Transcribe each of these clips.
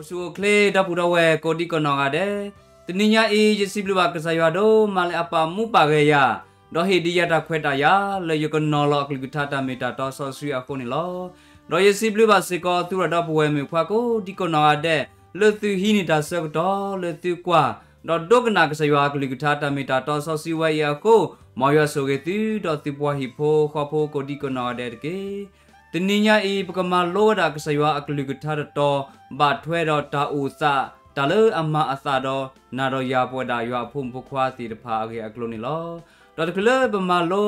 ဆူၣ်အိၣ်ချ့ ဒီပုၢ်ဒီဝဲၢ်ကိးဒံကနီၢ်ဂၤဒဲး, တနံၤညါအံၤ ယစံးဘျုးဘၣ်ကစၢ်ယွၤဒိၣ်မးလၢအပာ်မူပာ်ဂဲၤယၤ, ဒီးဟ့ၣ်ဒံးယၤတၢ်ခွဲးတၢ်ယာ် လၢယကနီၤလီၤအကလုၢ်ကထါတၢ်မ့ၢ်တၢ်တီစီဆှံအဃိန့ၣ်လီၤ. ဒီးယစံးဘျုးဘၣ်စ့ၢ်ကီး သုရၢၢ်ဒီပုၢ်ဝဲၢ်မုၣ်ခွါကိးဒံကနီၢ်ဂၤဒဲး, လၢသုဟံးန့ၢ်တၢ်ဆၢကတီၢ် လၢသုကွၢ်, ဒီးဒိကနၣ်ကစၢ်ယွၤအကလုၢ်ကထါတၢ်မ့ၢ်တၢ်တီစီဆှံဝဲအံၤအဃိ, မ်ယွၤဆိၣ်ဂ့ၤသု ဒီးသုပှၤဟံၣ်ဖိဃီဖိကိးဒံကနီၢ်ဂၤဒဲးတက့ၢ်. တနံၤညါအံၤ ပကမၤလိဝဲဒၣ်ကစၢ်ယွၤအကလုၢ်ကထါတတီၤ, ဘၣ်ထွဲဒီးတၢ်အိၣ်သး, တၢ်လၢအမၤအသးဒီးနၤဒီးယၤပဝဲဒၣ်ယွၤအဖိမုၣ်ဖိခွါသ့ၣ်တဖၣ်အဂ့ၢ်အကျိၤန့ၣ်လီၤ. ဒီးတချုးလၢပမၤလိ,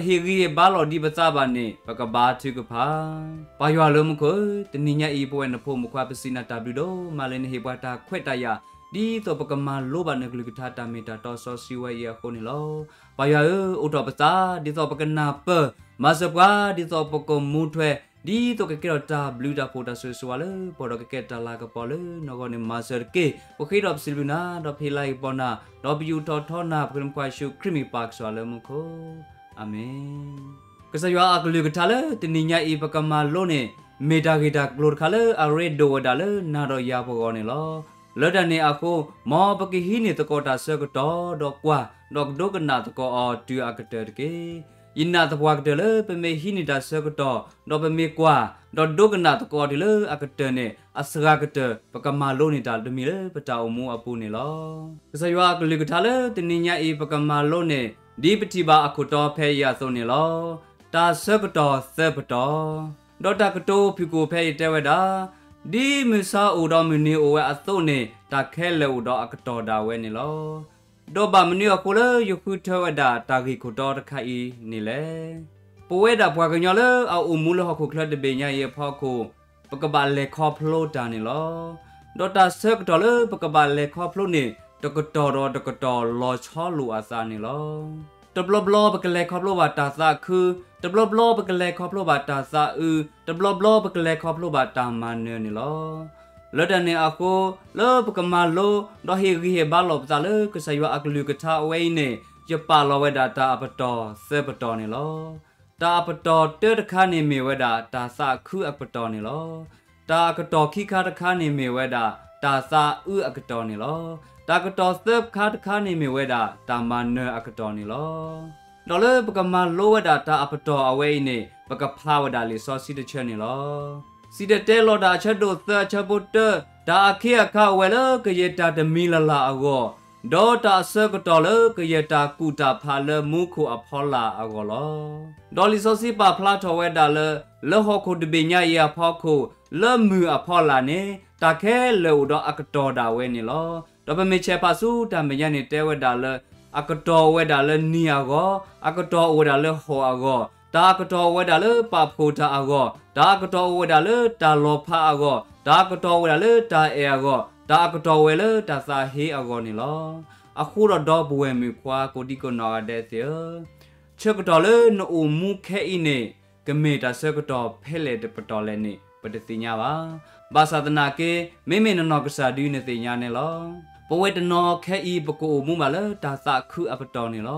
ဒီးဟ့ၣ်ဂံၢ်ဟ့ၣ်ဘါလီၤဒံးပသးဘၣ်န့ၣ် ပကဘါထုကဖၣ်. ပၢ်ယွၤလၢမူခိၣ်ဧၢ, တနံၤညါအံၤ ပဝဲနဖိမုၣ်ခွါ ပစံးနၤတၢ်ဘျုးဒိၣ်မးလၢနဟ့ၣ်ပှၤတၢ်ခွဲးတၢ်ယာ်, ဒ်သိးပကမၤလိဘၣ်နကလုၢ်ကထါတၢ်မ့ၢ်တၢ်တီစီဆှံဝဲအံၤအဃိန့ၣ်လီၤ. ပၢ်ယွၤဧၢ, အိးထီၣ်ပသး ဒ်သိးပကနၢ်ပၢၢ်, မၤစၢၤပှၤ ဒ်သိးပကမူထွဲ, ဒ်သိးကကဲထီၣ်တၢ်ဘျုးတၢ်ဖှိၣ်တၢ်ဆိၣ်ဂ့ၤဆိၣ်ဝါလၢပှၤ ဒီးကကဲတၢ်လၤကပီၤလၢနဂီၢ်န့ၣ် မၤစၢၤတက့ၢ်. ပဃ့ဒီးပစံးဘျုးနၤ, ဒီးပဟ့ၣ်လၤဟ့ၣ်ကပီၤနၤ, ဒီးပယူာ်ထီၣ်ထီနၤ ပဃ့နဖိခွါယ့ၣ်ၡူးခရံာ်မ့ၢ်ပၢ်ကစၢ်လၢမူခိၣ်, အၤမ့ၣ်. ကစၢ်ယွၤအကလုၢ်ကထါလၢတနံၤညါအံၤ ပကမၤလိန့ၣ် မ့ၢ်တၢ်ဂ့ၢ်တၢ်ကျိၤတခါလၢအရ့ဒိၣ်ဝဲဒၣ်လၢနၤဒီးယၤပဂီၢ်န့ၣ်လီၤ. လၢတၢ်န့ၣ်အဃိ, မ်ပကဟံးန့ၢ်သကိးတၢ်ဆၢကတီၢ် ဒီးကွၢ်, ဒီးကဒိကနၣ်သကိးအီၤတုၤအကတၢၢ်တက့ၢ်. ယနာ်သပှၢ်ကတၢၢ်လၢပမ့ၢ်ဟံးန့ၢ်တၢ်ဆၢကတီၢ်, ဒီးပမ့ၢ်ကွၢ်, ဒီးဒိကနၣ်သကိးအီၤတုၤလၢအကတၢၢ်န့ၣ် အစှၤကတၢၢ် ပကမၤလိန့ၢ်တၢ်တမံၤလၢပတၢ်အိၣ်မူအပူၤန့ၣ်လီၤ. ကစၢ်ယွၤအကလုၢ်ကထါလၢတနံၤညါအံၤ ပကမၤလိန့ၣ် ဒ်ပထံၣ်ဘၣ်အခိၣ်တီဖဲအံၤအသိးန့ၣ်လီၤ. တၢ်ဆၢကတီၢ်သၢပတီၢ်, ဒီးတၢ်ကတိၤဖုၣ်ကိာ်ဖဲအံၤတဲဝဲဒၣ်, ဒ်မုၢ်ဆါအိၣ်ဒီးမုၢ်နံၤအိၣ်ဝဲအသိးန့ၣ် တၢ်ခဲလၢာ်အိၣ်ဒီးအကတီၢ်ဒၣ်ဝဲန့ၣ်လီၤ. ဒီးဘၣ်မနုၤအဃိလၢယဃုထၢဝဲဒၣ်တၢ်ဂ့ၢ်ခိၣ်တီတခါအံၤန့ၣ်လဲၣ်. ပဝဲဒၣ်ပှၤကညီလၢအအိၣ်မူလၢဟီၣ်ခိၣ်ချၢတဘ့ၣ်ညါအံၤအဖီခိၣ်, ပကဘၣ်လဲၤခီဖျိတၢ်န့ၣ်လီၤ. ဒီးတၢ်ဆၢကတီၢ်လၢပကဘၣ်လဲၤခီဖျိန့ၣ် တကတီၢ်ဒီးတကတီၢ်လီၤဆီလိာ်အသးန့ၣ်လီၤ. တဘျီဘျီပကလဲၤခီဖျိဘၣ်တၢ်သးခု, တဘျီဘျီပကလဲၤခီဖျိဘၣ်တၢ်သးအုး, တဘျီဘျီပကလဲၤခီဖျိဘၣ်တၢ်မၤနၢၤန့ၣ်လီၤ. လၢတၢ်န့ၣ်အဃိ, လၢပကမၤလိဒီးဟ့ၣ်ဂံၢ်ဟ့ၣ်ဘါလိာ်ပသးလၢကစၢ်ယွၤအကလုၢ်ကထါအဝဲအံၤန့ၣ်, ယပာ်လီၤဝဲဒၣ်တၢ်အပတီၢ်သၢပတီၢ်န့ၣ်လီၤ. တၢ်အပတီၢ်တၢတခါန့ၣ်မ့ၢ်ဝဲဒၣ်တၢ်သးခုအပတီၢ်န့ၣ်လီၤ. တၢ်အကတီၢ်ခံခါတခါန့ၣ်မ့ၢ်ဝဲဒၣ်တၢ်သးအုးအကတီၢ်န့ၣ်လီၤ. တၢ်အကတီၢ်သၢခါတခါန့ၣ်မ့ၢ်ဝဲဒၣ်တၢ်မၤနၢၤအကတီၢ်န့ၣ်လီၤ. ဒီးလၢပကမၤလိဝဲဒၣ်တၢ်အပတီၢ်အဝဲအံၤန့ၣ် ပကဖျါဝဲဒၣ်လံာ်စီဆှံတဆၢန့ၣ်လီၤ. စံၣ်တဲၤတဲလီၤတၢ်အဆၢဒိၣ်သၢအဆၢဖိတၢ, တၢ်အခံအခါအိၣ်ဝဲလၢကယဲၢ်တၢ်တမံၤလၢ်လၢ်အဂီၢ်, ဒီးတၢ်အဆၢကတီၢ်လၢကယဲၢ်တၢ်ကူၣ်တၢ်ဖးလၢမူခိၣ်အဖီလာ်အဂီၢ်လီၤ. ဒီးလံာ်စီဆှံပာ်ဖျါထီၣ်ဝဲဒၣ်လၢ လၢဟီၣ်ခိၣ်တဘ့ၣ်ညါအံၤအဖီခိၣ်, လၢမုၢ်အဖီလာ်န့ၣ် တၢ်ခဲလၢာ်အိၣ်ဒီးအကတီၢ်ဒၣ်ဝဲန့ၣ်လီၤ. ဒီးပမ့ၢ်ဆဲးဖးဆူတၢ်မဲာ်ညါန့ၣ်တဲဝဲဒၣ်လၢ အကတီၢ်အိၣ်ဝဲဒၣ်လၢနံၤအဂီၢ်, အကတီၢ်အိၣ်ဝဲဒၣ်လၢဟီၣ်အဂီၢ်, တၢ်အကတီၢ်အိၣ်ဝဲဒၣ်လၢပာ်ဖှိၣ်တၢ်အဂီၢ်, တၢ်အကတီၢ်အိၣ်ဝဲဒၣ်လၢတၢ်လီၤဖးအဂီၢ်, တၢ်အကတီၢ်အိၣ်ဝဲဒၣ်လၢတၢ်အဲၣ်အဂီၢ်, တၢ်အကတီၢ်အိၣ်ဝဲလၢတၢ်သးဟ့အဂီၢ်န့ၣ်လီၤ. အဃိဒီးဒီပုၢ်ဝဲၢ်မုၣ်ခွါကိးဒံကနီၢ်ဂၤဒဲးသ့ၣ်ဧၢ, ဆၢကတီၢ်လၢနအိၣ်မူခဲအံၤန့ၣ် ကမ့ၢ်တၢ်ဆၢကတီၢ်ဖဲလဲၣ်တပတီၢ်လဲၣ်န့ၣ် ပတသ့ၣ်ညါဘၣ်. ဘၣ်ဆၣ်သနာ်က့ မ့မ့ၢ်နနီၢ်ကစၢ်ဒုနသ့ၣ်ညါန့ၣ်လီၤ. ပဝဲတနီၤခဲအံၤ ပကအိၣ်မူဘၣ်လၢတၢ်သးခုအပတီၢ်န့ၣ်လီၤ.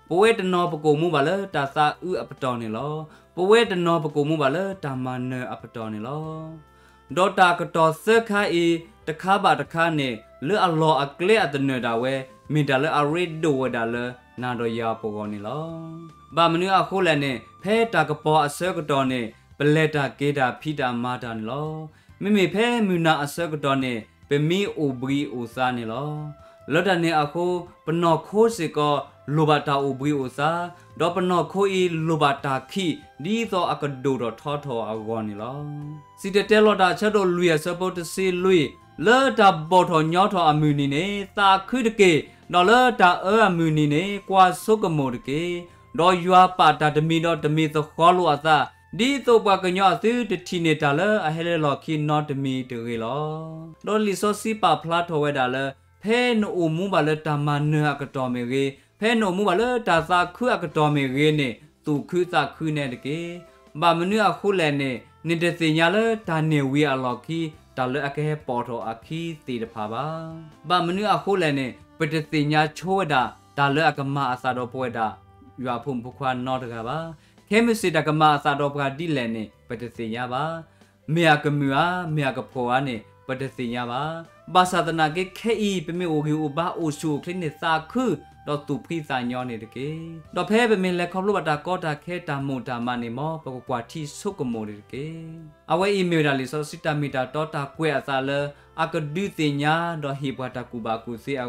ပဝဲတနီၤပကအိၣ်မူဘၣ်လၢတၢ်သးအုးအပတီၢ်န့ၣ်လီၤ. ပဝဲတနီၤပကအိၣ်မူဘၣ်လၢတၢ်မၤနၢၤအပတီၢ်န့ၣ်လီၤ. ဒီးတၢ်ကတီၢ်သၢခါအံၤ တခါဘၣ်တခါန့ၣ် လၢအလီၢ်အကျဲအသနၢၣ်ဒၣ်ဝဲ မ့ၢ်တၢ်လၢအရ့ဒိၣ်ဝဲဒၣ်လၢနၤဒီးယၤပဂီၢ်န့ၣ်လီၤ. ဘၣ်မနုၤအဃိလဲၣ်န့ၣ် ဖဲတၢ်ကပီၤအဆၢကတီၢ်န့ၣ် ပလဲၤတၢ်က့ၤတၢ်ဖံးတၢ်မၤတၢ်န့ၣ်လီၤ. မ့မ့ၢ်ဖဲမုၢ်နၤအဆၢကတီၢ်န့ၣ် ပမံအိၣ်ဘှံးအိၣ်သါန့ၣ်လီၤ. လၢတၢ်န့ၣ်အဃိ ပနီၢ်ခိစ့ၢ်ကီး လိၣ်ဘၣ်တၢ်အိၣ်ဘှံးအိၣ်သါ, ဒီးပနီၢ်ခိအံၤလိၣ်ဘၣ်တၢ်ခံး ဒ်သိးအကဒိၣ်ထီၣ်ထီထီၣ်အဂီၢ်န့ၣ်လီၤ. စံၣ်တဲၤတဲလီၤတၢ်အဆၢဒိၣ်လွံၢ်အဆၢဖိတဆံလွံၢ်, လၢတၢ်ဘီၣ်ထီၣ်ညီထီၣ်အမုၢ်နံၤန့ၣ် သးခုတက့ၢ်, ဒီးလၢတၢ်အၢအမုၢ်နံၤန့ၣ် ကွၢ်ဆိကမိၣ်တက့ၢ်. ဒီးယွၤပာ်တၢ်တမံၤဒီးတမံၤသဃီလိာ်အသး, ဒ်သိးပှၤကညီအသုတထံၣ်န့ၢ်တၢ်လၢအဟဲလၢလီၢ်ခံနီတမံၤတဂ့ၤလီၤ. ဒီးလံာ်စီဆှံပာ်ဖျါထီၣ်ဝဲဒၣ်လၢ ဖဲနအိၣ်မူဘၣ်လၢတၢ်မၤနၢၤအကတီၢ်မ့ၢ်ဂ့ၤ, ဖဲနအိၣ်မူဘၣ်လၢတၢ်သးခုအကတီၢ်မ့ၢ်ဂ့ၤန့ၣ် သူၣ်ခုသးခုနဲတက့ၢ်. ဘၣ်မနုၤအဃိလဲၣ်န့ၣ် နတသ့ၣ်ညါလၢတၢ်န့ၢ်ဝံၤအလီၢ်ခံ တၢ်လၢအကဟဲပိာ်ထီၣ်အခံသ့ၣ်တဖၣ်ဘၣ်. ဘၣ်မနုၤအဃိလဲၣ်န့ၣ် ပတသ့ၣ်ညါဆိဝဲဒၣ် တၢ်လၢအကမၤအသးဒီးပဝဲဒၣ် ယွၤအဖိမုၣ်ဖိခွါနီတဂၤဘၣ်. ခဲမုၢ်ဆ့ၣ်တၢ်ကမၤအသးဒီးပှၤဒ်လဲၣ်န့ၣ် ပတသ့ၣ်ညါဘၣ်. မ့ၢ်အကမုာ်ဧါ, မ့ၢ်အကဖိးဧါန့ၣ် ပတသ့ၣ်ညါဘၣ်. ဘၣ်ဆၣ်သနာ်က့ခဲအံၤ ပမ့ၢ်အိၣ်ဂံၢ်အိၣ်ဘါအိၣ်ဆူၣ်အိၣ်ချ့န့ၣ် သးခု ဒီးသူၣ်ဖှံသးညီန့ၣ်တက့ၢ်. ဒီးဖဲပမ့ၢ်လဲၤခီဖျိဘၣ်တၢ်ကီတၢ်ခဲတၢ်မိၣ်တၢ်မးန့ၣ် မ်ပကကွၢ်ထံဆိကမိၣ်န့ၣ်တက့ၢ်. အဝဲအံၤမ့ၢ်ဝဲဒၣ်လံာ်စီဆှံတၢ်မ့ၢ်တၢ်တီတၢ်ကွဲးအသးလၢ အကဒုးသ့ၣ်ညါဒီးဟ့ၣ်ပှၤတၢ်ကူၣ်ဘၣ်ကူၣ်သ့အ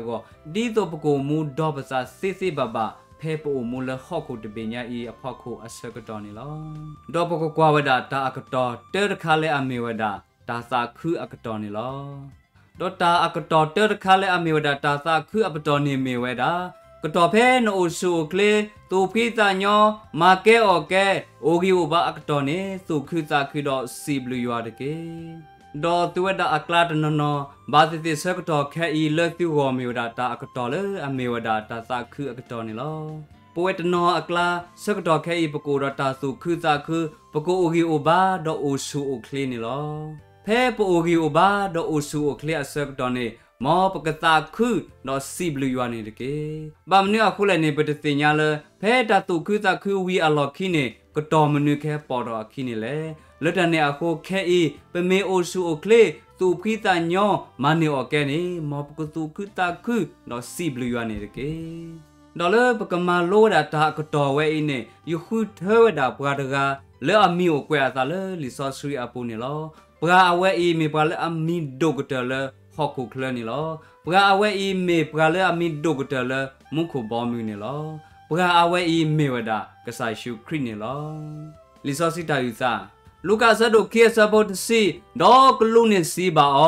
ဂီၢ် ဒ်သိးပကအိၣ်မူဒီးပသးသ့သ့ဘၣ်ဘၣ် ဖဲပအိၣ်မူလၢဟီၣ်ခိၣ်တဘ့ၣ်ညါအံၤအဖီခိၣ်အဆၢကတီၢ်န့ၣ်လီၤ. ဒီးပကကွၢ်ဝဲဒၣ်တၢ်အကတီၢ်တၢတခါလၢအမ့ၢ်ဝဲဒၣ် တၢ်သးခုအကတီၢ်န့ၣ်လီၤ. ဒီးတၢ်အကတီၢ်တၢတခါလၢအမ့ၢ်ဝဲဒၣ်တၢ်သးခုအကတီၢ်န့ၣ်မ့ၢ်ဝဲဒၣ် ကတီၢ်ဖဲနအိၣ်ဆူၣ်အိၣ်ချ့, သူၣ်ဖှံသးညီ, မၤကဲအီၣ်ကဲ, အိၣ်ဂံၢ်အိၣ်ဘါအကတီၢ်န့ၣ် သူၣ်ခုသးခုဒီးစံးဘျုးယွၤတက့ၢ်. ဒီးသုဝဲဒၣ်အကျါတနီၤနီၤ ဘၣ်သ့ၣ်သ့ၣ်ဆၢကတီၢ်ခဲအံၤ လၢသုဂီၢ်မ့ၢ်ဝဲဒၣ်တၢ်အကတီၢ်လၢအမ့ၢ်ဝဲဒၣ်တၢ်သးခုအကတီၢ်န့ၣ်လီၤ. ပဝဲတနီၤအကျါ ဆၢကတီၢ်ခဲအံၤ ပကအိၣ်ဒီးတၢ်သူၣ်ခုသးခု, ပကအိၣ်ဂံၢ်အိၣ်ဘါဒီးအိၣ်ဆူၣ်အိၣ်ချ့န့ၣ်လီၤ. ဖဲပအိၣ်ဂံၢ်အိၣ်ဘါဒီးအိၣ်ဆူၣ်အိၣ်ချ့အဆၢကတီၢ်န့ၣ် မ်ပကသးခုဒီးစံးဘျုးယွၤန့ၣ်တက့ၢ်. ဘၣ်မနုၤအဃိလဲၣ်န့ၣ် ပတသ့ၣ်ညါလၢ ဖဲတၢ်သူၣ်ခုသးခုဝံၤအလီၢ်ခံန့ၣ် ကတီၢ်မနုၤကဟဲပိာ်ထီၣ်အခံန့ၣ်လဲၣ်. လၢတၢ်န့ၣ်အဃိခဲအံၤ ပမ့ၢ်အိၣ်ဆူၣ်အိၣ်ချ့, သူၣ်ဖှံသးညီ, မၤန့ၢ်အီၣ်ကဲန့ၣ် မ်ပကသူၣ်ခုသးခုဒီးစံးဘျုးယွၤန့ၣ်တက့ၢ်. ဒီးလၢပကမၤလိဝဲဒၣ်တၢ်အကတီၢ်ဝဲအံၤန့ၣ် ယဃုထၢဝဲဒၣ်ပှၤတဂၤ လၢအမံၤအိၣ်ကွဲးအသးလၢလံာ်စီဆှံအပူၤန့ၣ်လီၤ. ပှၤအဝဲအံၤမ့ၢ်ပှၤလၢအမံၤဒိၣ်ကတၢၢ်လၢဟီၣ်ခိၣ်ချၢန့ၣ်လီၤ. ပှၤအဝဲအံၤမ့ၢ်ပှၤလၢအမံၤဒိၣ်ကတၢၢ်လၢမူခိၣ်ဘီမုၢ်န့ၣ်လီၤ. ပှၤအဝဲအံၤမ့ၢ်ဝဲဒၣ်ကစၢ်ယ့ၣ်ၡူးခရံာ်န့ၣ်လီၤ. လံာ်စီဆှံတၢ်အုၣ်သး, လူၤကၣ်အဆၢဒိၣ်ခံအဆၢဖိတဆံ, ဒီးကလူးန့ၣ်စံးဘၣ်အ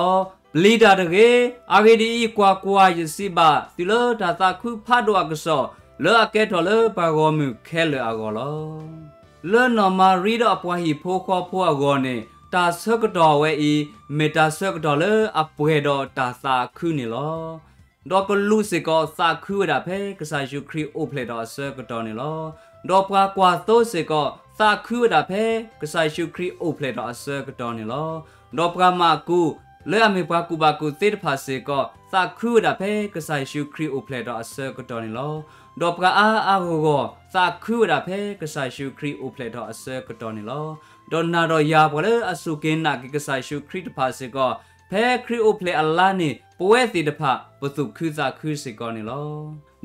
ီၤ, ပျံၤတၢ်တဂ့ၤ. အဂ့ၢ်ဒ်အံၤ, ကွၢ်ကွၢ်, ယစံးဘၣ်သုလၢတၢ်သးခုဖးဒိၣ်အကစီၣ်, လၢအကဲထီၣ်လၢပှၤဂီၢ်မုၢ်ခဲလၢာ်အဂီၢ်လီၤ. လၢနီၢ်မၤရံဒီးအပှၤဟံၣ်ဖိဃီဖိအဂီၢ်န့ၣ် တၢ်ဆၢကတီၢ်အဝဲအံၤ မ့ၢ်တၢ်ဆၢကတီၢ်လၢအပှဲၤဒီးတၢ်သးခုန့ၣ်လီၤ. ဒီးကလူးစ့ၢ်ကီးသးခုဝဲဒၣ်ဖဲကစၢ်ယ့ၣ်ၡူးခရံာ်အိၣ်ဖျဲၣ်ထီၣ်အဆၢကတီၢ်န့ၣ်လီၤ. ဒီးပှၤကွၢ်သိစ့ၢ်ကီး သးခုဝဲဒၣ်ဖဲကစၢ်ယ့ၣ်ၡူးခရံာ်အိၣ်ဖျဲၣ်ထီၣ်အဆၢကတီၢ်န့ၣ်လီၤ. ဒီးပှၤမၢကူး လၢအမ့ၢ်ပှၤကူၣ်ဘၣ်ကူၣ်သ့တဖၣ်စ့ၢ်ကီး သးခုဝဲဒၣ်ဖဲကစၢ်ယ့ၣ်ၡူးခရံာ်အိၣ်ဖျဲၣ်ထီၣ်အဆၢကတီၢ်န့ၣ်လီၤ. ဒီးပှၤအါအါဂီၢ်ဂီၢ် သးခုဝဲဒၣ်ဖဲကစၢ်ယ့ၣ်ၡူးခရံာ်အိၣ်ဖျဲၣ်ထီၣ်အဆၢကတီၢ်န့ၣ်လီၤ. ဒီးနၤဒီးယၤပှၤလၢအစူၢ်က့ၤနာ်က့ၤကစၢ်ယ့ၣ်ၡူးခရံာ်တဖၣ်စ့ၢ်ကီး ဖဲခရံာ်အိၣ်ဖျဲၣ်အလါန့ၣ် ပဝဲသ့ၣ်တဖၣ် ပသူၣ်ခုသးခုစ့ၢ်ကီးန့ၣ်လီၤ.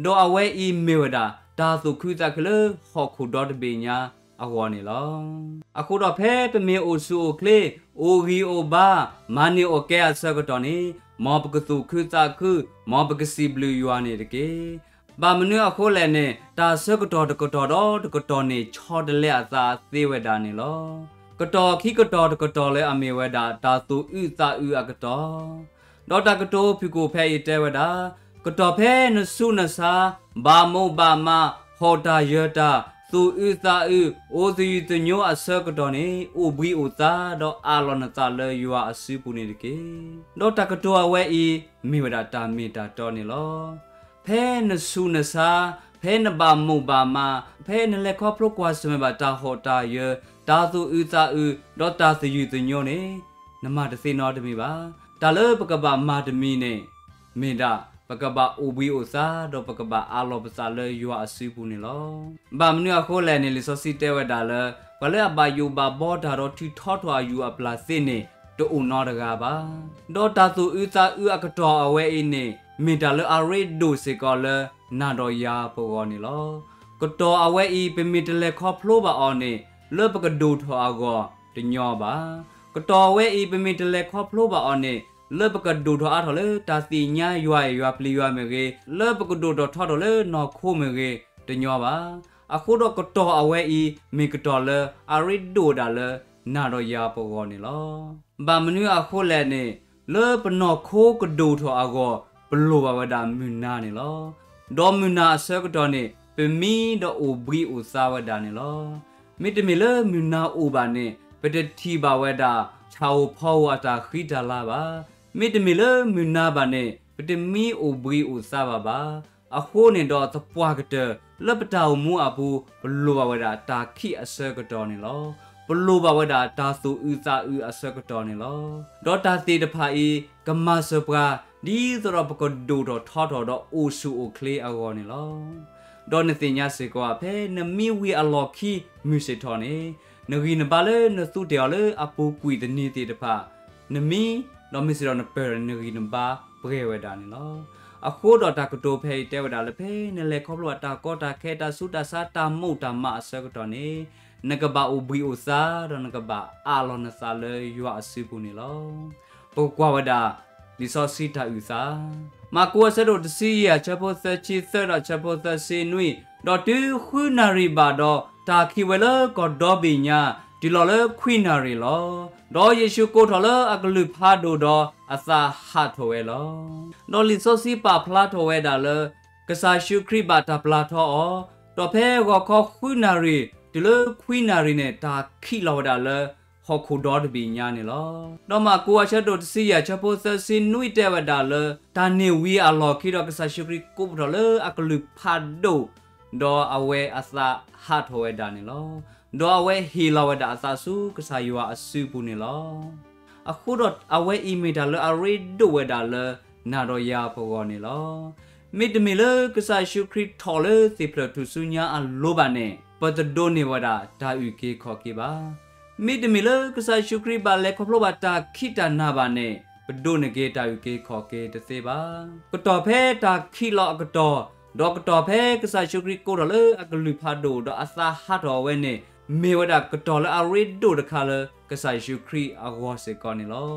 ဒီးအဝဲအံၤမ့ၢ်ဝဲဒၣ် တၢ်သူၣ်ခုသးခုလၢဟီၣ်ခိၣ်ဒီတဘ့ၣ်ညါအဂီၢ်န့ၣ်လီၤ. အဃိဒီးဖဲပမ့ၢ်အိၣ်ဆူၣ်အိၣ်ချ့, အိၣ်ဂံၢ်အိၣ်ဘါ, မၤန့ၢ်အီၣ်ကဲအဆၢကတီၢ်န့ၣ် မ်ပကသူၣ်ခုသးခု, မ်ပကစံးဘျုးယွၤန့ၣ်တက့ၢ်. ဘၣ်မနုၤအဃိလဲၣ်န့ၣ် တၢ်ဆၢကတီၢ်တကတီၢ်ဒီးတကတီၢ်န့ၣ် ဆီတလဲအသးသ့ဝဲဒၣ်န့ၣ်လီၤ. ကတီၢ်ခံကတီၢ်တကတီၢ်လၢအမ့ၢ်ဝဲဒၣ် တၢ်သူၣ်အုးသးအုးအကတီၢ် ဒီးတၢ်ကတိၤဖုၣ်ကိာ်ဖဲအံၤတဲဝဲဒၣ်, ကတီၢ်ဖဲနဆူးနဆါ, ဘၣ်မိၣ်ဘၣ်မး, ဟီၣ်တၢ်ယၢၤတၢ်, သူၣ်အုးသးအုး, အိၣ်သယုၢ်သညိအဆၢကတီၢ်န့ၣ် အိၣ်ဘှံးအိၣ်သါ ဒီးအးလီၤနသးလၢယွၤအစုပူၤန့ၣ်တက့ၢ်. ဒီးတၢ်ကတိၤအဝဲအံၤ မ့ၢ်ဝဲဒၣ်တၢ်မ့ၢ်တၢ်တီန့ၣ်လီၤ. ဖဲနဆူးနဆါ, ဖဲနဘၣ်မိၣ်ဘၣ်မး, ဖဲနလဲၤခီဖျိကွၢ်ဆၢၣ်မဲာ်ဘၣ်တၢ်ဟီၣ်တၢ်ယၢၤ, တၢ်သူၣ်အုးသးအုး, ဒီးတၢ်သယုၢ်သညိန့ၣ် နမၤတသ့နီတမံၤဘၣ်. တၢ်လၢပကဘၣ်မၤတမံၤန့ၣ် မ့ၢ်ဒၣ် ပကဘၣ်အိၣ်ဘှံးအိၣ်သါ ဒီးပကဘၣ်အးလီၤပသးလၢယွၤအစုပူၤန့ၣ်လီၤ. ဘၣ်မနုၤအဃိလဲၣ်န့ၣ် လံာ်စီဆှံတဲဝဲဒၣ်လၢ ပှၤလၢအဘၣ်ယိၣ်ဘၣ်ဘီတၢ်ဒီးထုးထီထီၣ်အယူၢ်အပျၢ်သ့န့ၣ် တအိၣ်နီတဂၤဘၣ်. ဒီးတၢ်သူၣ်အုးသးအုးအကတီၢ်အဝဲအံၤန့ၣ် မ့ၢ်တၢ်လၢအရ့ဒိၣ်စ့ၢ်ကီးလၢ နၤဒီးယၤပဂီၢ်န့ၣ်လီၤ. ကတီၢ်အဝဲအံၤ ပမ့ၢ်တလဲၤခီဖျိဘၣ်အီၤန့ၣ် လၢပကဒိၣ်ထီၣ်အဂီၢ်တညီဘၣ်. ကတီၢ်အဝဲအံၤ ပမ့ၢ်တလဲၤခီဖျိဘၣ်အီၤန့ၣ် လၢပကဒိၣ်ထီၣ်အါထီၣ်လၢတၢ်သ့ၣ်ညါယွၤအဲၣ်ယွၤပျံၤယွၤမ့ၢ်ဂ့ၤ, လၢပကဒိၣ်ထီၣ်ထီထီၣ်လၢနီၢ်ခိမ့ၢ်ဂ့ၤ တညီဘၣ်. အဃိဒီးကတီၢ်အဝဲအံၤ မ့ၢ်ကတီၢ်လၢအရ့ဒိၣ်ဒၣ်လၢနၤဒီးယၤပဂီၢ်န့ၣ်လီၤ. ဘၣ်မနုၤအဃိလဲၣ်န့ၣ် လၢပနီၢ်ခိကဒိၣ်ထီၣ်အဂီၢ် ပလိၣ်ဘၣ်ဝဲဒၣ်မုၢ်နၤန့ၣ်လီၤ. ဒီးမုၢ်နၤအဆၢကတီၢ်န့ၣ် ပမံဒီးအိၣ်ဘှံးအိၣ်သါဝဲဒၣ်န့ၣ်လီၤ. မ့တမ့ၢ်လၢမုၢ်နၤအိၣ်ဘၣ်န့ၣ် ပတထံၣ်ဘၣ်ဝဲဒၣ် ဆၣ်ဧိၤဖီဧိၤအတၢ်ဃံတၢ်လၤဘၣ်. မ့တမ့ၢ်လၢမုၢ်နၤဘၣ်န့ၣ် ပတမံအိၣ်ဘှံးအိၣ်သါဘၣ်ဘၣ်. အဃိန့ၣ်ဒီးသပှၢ်ကတၢၢ် လၢပတၢ်အိၣ်မူအပူၤ ပလိၣ်ဘၣ်ဝဲဒၣ်တၢ်ခံးအဆၢကတီၢ်န့ၣ်လီၤ. ပလိၣ်ဘၣ်ဝဲဒၣ်တၢ်သူၣ်အုးသးအုးအဆၢကတီၢ်န့ၣ်လီၤ. ဒီးတၢ်သ့ၣ်တဖၣ်အံၤ ကမၤစၢၤပှၤ ဒ်သိးဒီးပကဒိၣ်ထီၣ်ထီထီၣ်ဒီးအိၣ်ဆူၣ်အိၣ်ချ့အဂီၢ်န့ၣ်လီၤ. ဒီးနသ့ၣ်ညါစ့ၢ်ကီး ဖဲနမံဝံၤအလီၢ်ခံမုၢ်ဆ့ၣ်ထီၣ်န့ၣ် နဂံၢ်နဘါလၢနသူတဲာ်အီၤလၢအပူၤကွံာ်တနံၤသ့ၣ်တဖၣ် နမံ ဒီးမ့ၢ်စ့ၢ်ဒီးနပၢၢ်ဒီးနဂံၢ်နဘါပှဲၤဝဲဒၣ်န့ၣ်လီၤ. အဃိဒီးတၢ်ကတိၤဖဲအံၤတဲဝဲဒၣ်လၢ ဖဲနလဲၤခီဖျိဘၣ်တၢ်ကီတၢ်ခဲ တၢ်ဆူးတၢ်ဆါ တၢ်မိၣ်တၢ်မးအဆၢကတီၢ်န့ၣ် နကဘၣ်အိၣ်ဘှံးအိၣ်သါ ဒီးနကဘၣ်အးလီၤနသးလၢယွၤအစုပူၤန့ၣ်လီၤ. ပကကွၢ်ဝဲဒၣ် လံာ်စီဆှံတၢ်အုၣ်သး, မၢ်ကူးအဆၢဒိၣ်တဆံယဲၢ် အဆၢဖိသၢဆံသၢဒီးအဆၢဖိသၢဆံနွံ, ဒီးတုၤဃုနၣ်ရံၣ်ဘၣ်ဒီး တၢ်ခံးဝဲလၢကီၢ်ဒီဘ့ၣ်ညါ တုၤလီၤလၢခွံနၣ်ရံၣ်လီၤ. ဒီးယ့ၣ်ၡူးကိးထီၣ်လၢအကလုၢ်ဖးဒိၣ်ဒီးအသးဟးထီၣ်ဝဲလီၤ. ဒီးလံာ်စီဆှံပာ်ဖျါထီၣ်ဝဲဒၣ်လၢ ကစၢ်ယ့ၣ်ၡူးခရံာ်ဘၣ်တၢ်ပျၢ်ထီအီၤ, ဒီးဖဲဂီၤခီဃုနၣ်ရံၣ် တုၤလၢခွံနၣ်ရံၣ်န့ၣ် တၢ်ခံးလီၤဝဲဒၣ်လၢ ဟီၣ်ခိၣ်ဒီတဘ့ၣ်ညါန့ၣ်လီၤ. ဒီးမၢ်ကူးအဆၢဒိၣ်တဆံယဲၢ် အဆၢဖိသၢဆံနွံတဲဝဲဒၣ်လၢ တၢ်န့ၢ်ဝံၤအလီၢ်ခံဒီး ကစၢ်ယ့ၣ်ၡူးခရံာ်ကိးထီၣ်လၢအကလုၢ်ဖးဒိၣ်, ဒီးအဝဲအသးဟးထီၣ်ဝဲဒၣ်န့ၣ်လီၤ. ဒီးအဝဲဟ့ၣ်လီၤဝဲဒၣ်အသးဆူကစၢ်ယွၤအစုပူၤန့ၣ်လီၤ. အဃိဒီးအဝဲအံၤမ့ၢ်တၢ်လၢအရ့ဒိၣ်ဝဲဒၣ်လၢနၤဒီးယၤပဂီၢ်န့ၣ်လီၤ. မ့တမ့ၢ်လၢကစၢ်ယ့ၣ်ၡူးခရံာ်ထီၣ်လၢသ့ၣ်ဖျၢၣ်ထူၣ်စုညါအလိၤဘၣ်န့ၣ် ပတဒိးန့ၢ်ဝဲဒၣ်တၢ်အုၣ်က့ၤခီၣ်က့ၤဘၣ်. မ့တမ့ၢ်လၢကစၢ်ယ့ၣ်ၡူးခရံာ်ဘၣ်လဲၤခီဖျိဘၣ်တၢ်ခံးတၢ်နၤဘၣ်န့ၣ် ပဒိးန့ၢ်က့ၤတၢ်အုၣ်က့ၤခီၣ်က့ၤတသ့ဘၣ်. ကတီၢ်ဖဲတၢ်ခံးလီၤအကတီၢ်, ဒီးကတီၢ်ဖဲကစၢ်ယ့ၣ်ၡူးခရံာ်ကိးထီၣ်လၢအကလုၢ်ဖးဒိၣ် ဒီးအသးဟးထီၣ်အဝဲန့ၣ် မ့ၢ်ဝဲဒၣ်ကတီၢ်လၢအရ့ဒိၣ်တခါလၢကစၢ်ယ့ၣ်ၡူးခရံာ်အဂီၢ်စ့ၢ်ကီးန့ၣ်လီၤ.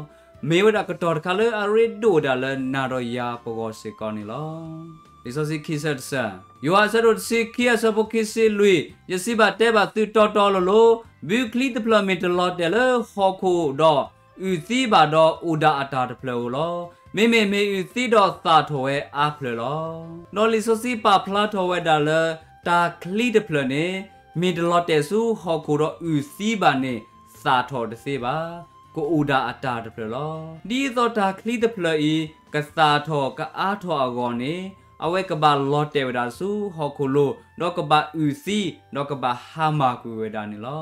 မ့ၢ်ဝဲဒၣ်ကတီၢ်တခါလၢအရ့ဒိၣ်ဝဲဒၣ်လၢနၤဒီးယၤပဂီၢ်စ့ၢ်ကီးန့ၣ်လီၤ. လံာ်စီဆှံခံဆၢတဆၢ, ယိၤဟၣ်အဆၢဒိၣ်တဆံခံ အဆၢဖိခံဆံလွံၢ်, ယစံးဘၣ်တဲဘၣ်သုတီတီလိၤလိၤ, ဘုချံတဖျၢၣ်မ့ၢ်တလီၤတဲာ်လၢဟီၣ်ခိၣ်ဒီး အုၣ်သံဘၣ်ဒီးအိၣ်ဒၣ်အတၢ်တဖျၢၣ်ဧိၤလီၤ. မ့မ့ၢ်မ့ၢ်အုၣ်သံဒီးသၣ်ထီၣ်ဝဲအါဖျၢၣ်လီၤ. ဒီးလံာ်စီဆှံပာ်ဖျါထီၣ်ဝဲဒၣ်လၢ တၢ်ချံတဖျၢၣ်န့ၣ် မ့ၢ်တလီၤတဲာ်ဆူဟီၣ်ခိၣ်ဒီးအုၣ်သံဘၣ်န့ၣ် သၣ်ထီၣ်တသ့ဘၣ်, ကအိၣ်ဒၣ်အတၢ်တဖျၢၣ်လီၤ. ဒ်သိးတၢ်ချံတဖျၢၣ်အံၤ ကသၣ်ထီၣ်ကအါထီၣ်အဂီၢ်န့ၣ် အဝဲကဘၣ်လီၤတဲာ်ဝဲဒၣ်ဆူဟီၣ်ခိၣ်လိၤ, ဒီးကဘၣ်အုၣ်သံ, ဒီးကဘၣ်ဟါမၢ်ကွံာ်ဝဲဒၣ်န့ၣ်လီၤ.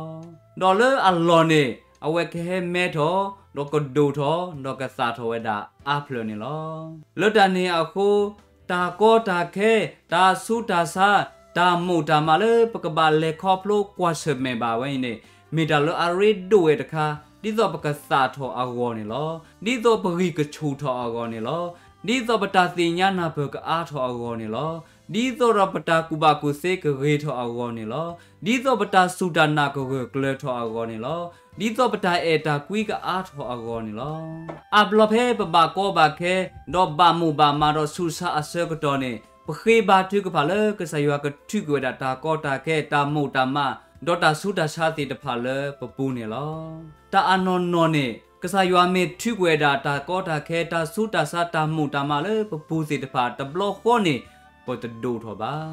ဒီးလၢအလီၢ်န့ၣ် အဝဲကဟဲမဲထီၣ်, ဒီးကဒိၣ်ထီၣ်, ဒီးကသၣ်ထီၣ်ဝဲဒၣ်အါဖျၢၣ်န့ၣ်လီၤ. လၢတၢ်န့ၣ်အဃိ တၢ်ကီတၢ်ခဲ, တၢ်ဆူးတၢ်ဆါ, တၢ်မိၢ်တၢ်မးလၢပကဘၣ်လဲၤခီဖျိကွၢ်ဆၢၣ်မဲာ်ဘၣ်ဝဲအံၤန့ၣ် မ့ၢ်တၢ်လၢအရ့ဒိၣ်ဝဲတခါ, ဒ်သိးပကသၣ်ထီၣ်အဂီၢ်န့ၣ်လီၤ. ဒ်သိးပဂံၢ်ကဆူၣ်ထီၣ်အဂီၢ်န့ၣ်လီၤ. ဒ်သိးပတၢ်သ့ၣ်ညါနၢ်ပၢၢ်ကအါထီၣ်အဂီၢ်န့ၣ်လီၤ. ဒ်သိးဒီးပတၢ်ကူၣ်ဘၣ်ကူၣ်သ့ကဂ့ၤထီၣ်အဂီၢ်န့ၣ်လီၤ. ဒ်သိးပတၢ်စူၢ်တၢ်နာ်ကဂၢၢ်ကျၢၤထီၣ်အဂီၢ်န့ၣ်လီၤ. ဒ်သိးပတၢ်အဲၣ်တၢ်ကွံကအါထီၣ်အဂီၢ်န့ၣ်လီၤ. အါဘျီဖဲပဘၣ်ကီဘၣ်ခဲ, ဒီးဘၣ်မိၢ်ဘၣ်မးဒီးဆူးတၢ်ဆါအဆၢကတီၢ်န့ၣ် ပဃ့ဘါထုကဖၣ်လၢကစၢ်ယွၤကထုးကွံာ်ဝဲဒၣ်တၢ်ကီတၢ်ခဲ, တၢ်မိၢ်တၢ်မး, ဒီးတၢ်ဆူးတၢ်ဆါသ့ၣ်တဖၣ်လၢပပူၤန့ၣ်လီၤ. တၢ်အနီၢ်နီၢ်န့ၣ် ကစၢ်ယွၤမ့ၢ်ထုးကွံာ်ဝဲဒၣ်တၢ်ကီတၢ်ခဲ, တၢ်ဆူးတၢ်ဆါ, တၢ်မိၢ်တၢ်မးလၢပပူၤသ့ၣ်တဖၣ် တဘျီဃီန့ၣ် ပတဒိၣ်ထီၣ်ဘၣ်.